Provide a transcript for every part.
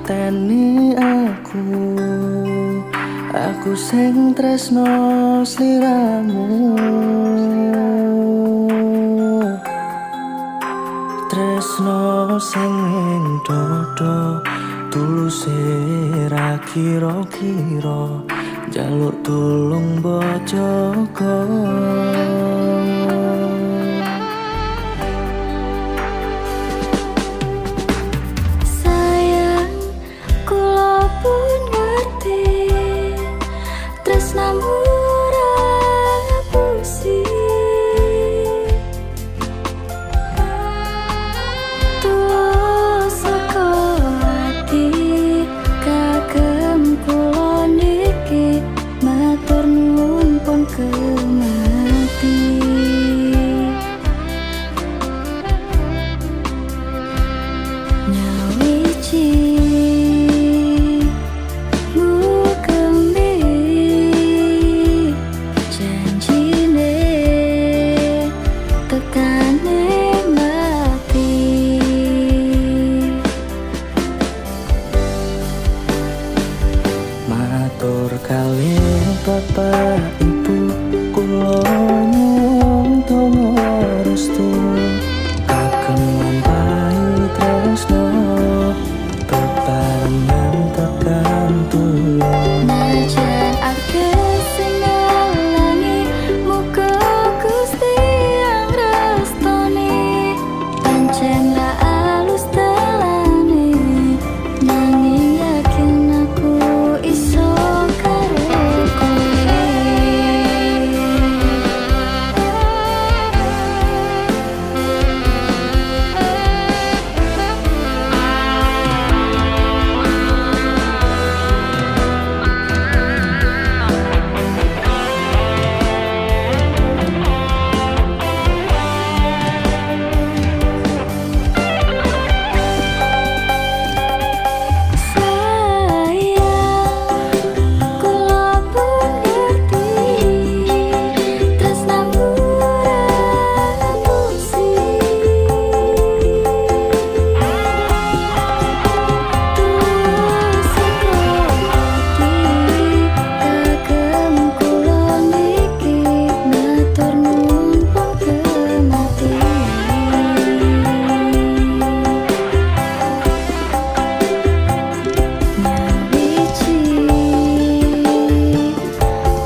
Ngerteni aku, aku sing tresno sliramu. Tresno sing ing dodo, tuluse ra kira-kira, njaluk tulung mbok jaga. Sayang, kula pun ngerti tresnamu ra ngapusi. Tulus saka ati kagem kula niki, matur nuwun pun kemati. Nyawiji mukembi janjine tekane mati. Matur kalih bapak ibu, kula nyuwun donga restu, kagem nglampahi tresno bebarengan tekan tuwa. Najan akeh sing ngalangi, muga Gusti yang restoni. Pancen ra alus dalane, nanging yakin aku iso karo kowe. Sayang, kula pun ngerti tresnamu ra ngapusi. Tulus saka ati kagem kula niki, matur nuwun pun kemati. Nyawiji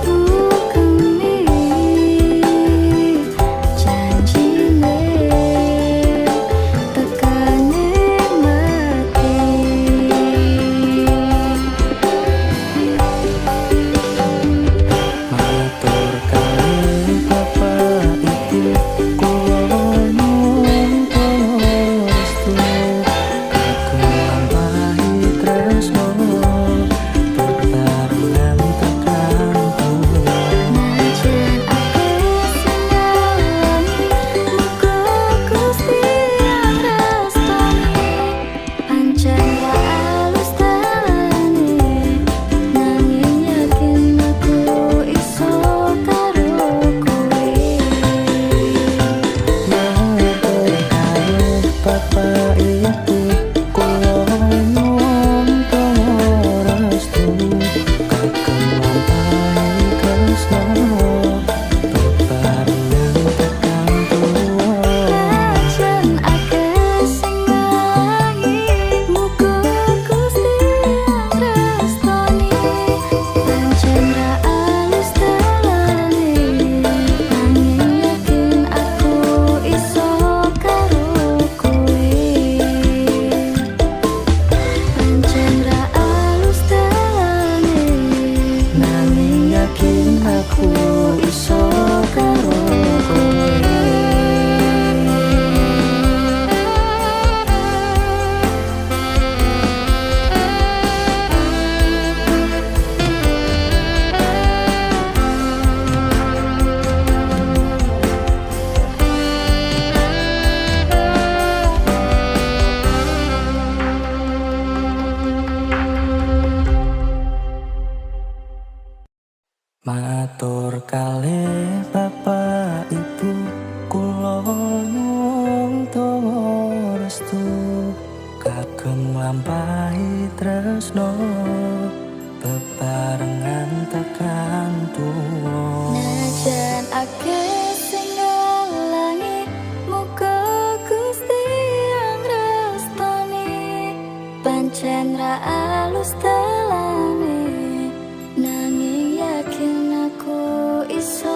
mukemi janjine tekane mati. Matur kalih bapak ibu, kula nyuwun donga restu, kagem nglampahi tresno bebarengan tekan tuwa. Najan akeh sing ngalangi, muga Gusti yang restoni. Pancen ra alus dalane, nanging yakin aku iso karo kowe. Matur kalih bapak ibu, kula nyuwun donga restu, kagem nglampahi tresno bebarengan tekan tuwa. Najan akeh sing ngalangi, muga Gusti yang restoni. Pancen ra alus dalane, nanging yakin aku iso karo kowe. Pancen ra alus dalane, Nanging yakin aku iso karo kowe. Matur kalih bapak ibu, kula nyuwun donga restu, kagem nglampahi tresno bebarengan tekan tuwa. Najan akeh sing ngalangi, muga Gusti ngrestoni. Pancen ra alus dalane, nanging yakin aku iso.